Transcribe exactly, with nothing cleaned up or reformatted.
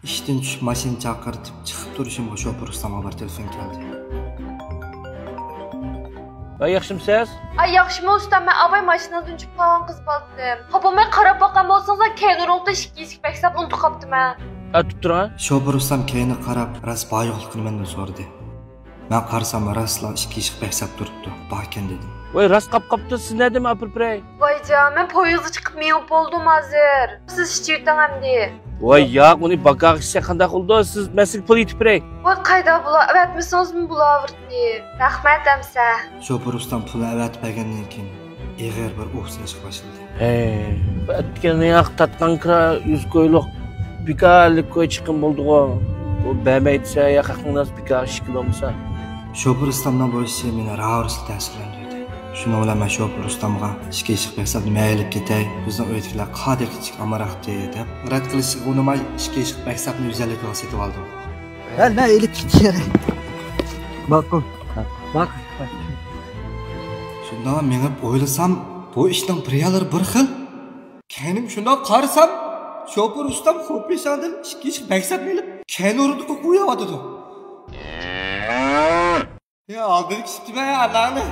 ئىشتىن چۈشۈپ ماشىنا چاقىرتىپ چىقىپ تۇرۇشۇمغا شوپۇر ئۇستامغا بىر تېلېفون كەلدى. ۋاي، ياخشىمۇسىز؟ ئاي، ياخشىمۇ ئۇستام؟ مەن ئاۋاي ماشىنىڭىزدىن چۈشۈپ قالغان قىز بالىدىم. خاپا بولماي قاراپ باققان بولسىڭىزلا، كەينى ئورۇنلۇقتا ئىككى يېشىك بەكساپ ئۇنتۇپ قاپتىمەن. ئەتۈپ تۇرۇڭ. شوپۇر ئۇستام كەينىگە قاراپ، راست بار يوقلۇقىنى مەندىن سورىدى. مەن قارىسام، راستلا ئىككى يېشىق بەكساپ تۇرۇپتۇ. باركەن دېدىم. ۋاي، راست قاپ قاپتۇ، سىز نەدىمۇ ئاپىرىپ بېرەي؟ ۋايجان، مەن پويىزغا چىقىپ مېڭىپ بولدۇم ھازىر. سىز ئىچىۋېتىڭ ئەمدى. ۋاي ياق، ئۇنى باكاغا ئىچسەك قانداق بولىدۇ؟ سىز، مەن سىزگە پۇل ئېتىپ بېرەي. ۋاي قايدا، بۇلار ئەۋەتمىسىڭىزمۇ بولاۋېرىدۇ. رەھمەت ئەمسە. شوپۇر ئۇستام پۇلنى ئەۋەتىپ بەرگەندىن كېيىن ئېغىر بىر ئۇھ سېلىشقا باشلىدى. ھەي، بۇ ئەتكەن ياق تاتقان كىرا يۈز كويلۇق بىكارلىق كوي چىقىم بولدىغۇ. بۇ بەرمەي دېسە، ياق ھەقنىڭ نەرسە بىكار ئىش كىلومىسا. شوپۇر ئۇستامنىڭ بۇ ئىشى مېنى راۋۇرۇسلا تەسىرلەندۈردى. شۇنىڭ بىلەن مەن شوپۇر ئۇستامغا ئىككى يېشىق بەكساپنى مەن ئېلىپ كېتەي، بىزنىڭ ئۆيدىكىلەر قاردەك كىچىك ئامراقتى دەپ رەت قىلىشىغا ئۇنىماي، ئىككى يېشىق بەكساپنى ئۆزەللىكىگە سېتىۋالدىم. ھە، مەن ئېلىپ كېتەي. ماقۇل. ماقۇل. شۇنداق مېڭىپ ئويلىسام، بۇ ئىشنىڭ بىر يانلىرى بىر خىل. كەينىم شۇنداق قارىسام، شوپۇر ئۇستام خۇپىشاڭدىن ئىككى يېشىق بەكساپنى ئېلىپ، كەينى ئورۇندۇققا قويۇۋاتىدۇ. يا، ئالدىدا كۈتۈپتىمەن ئاناڭنى.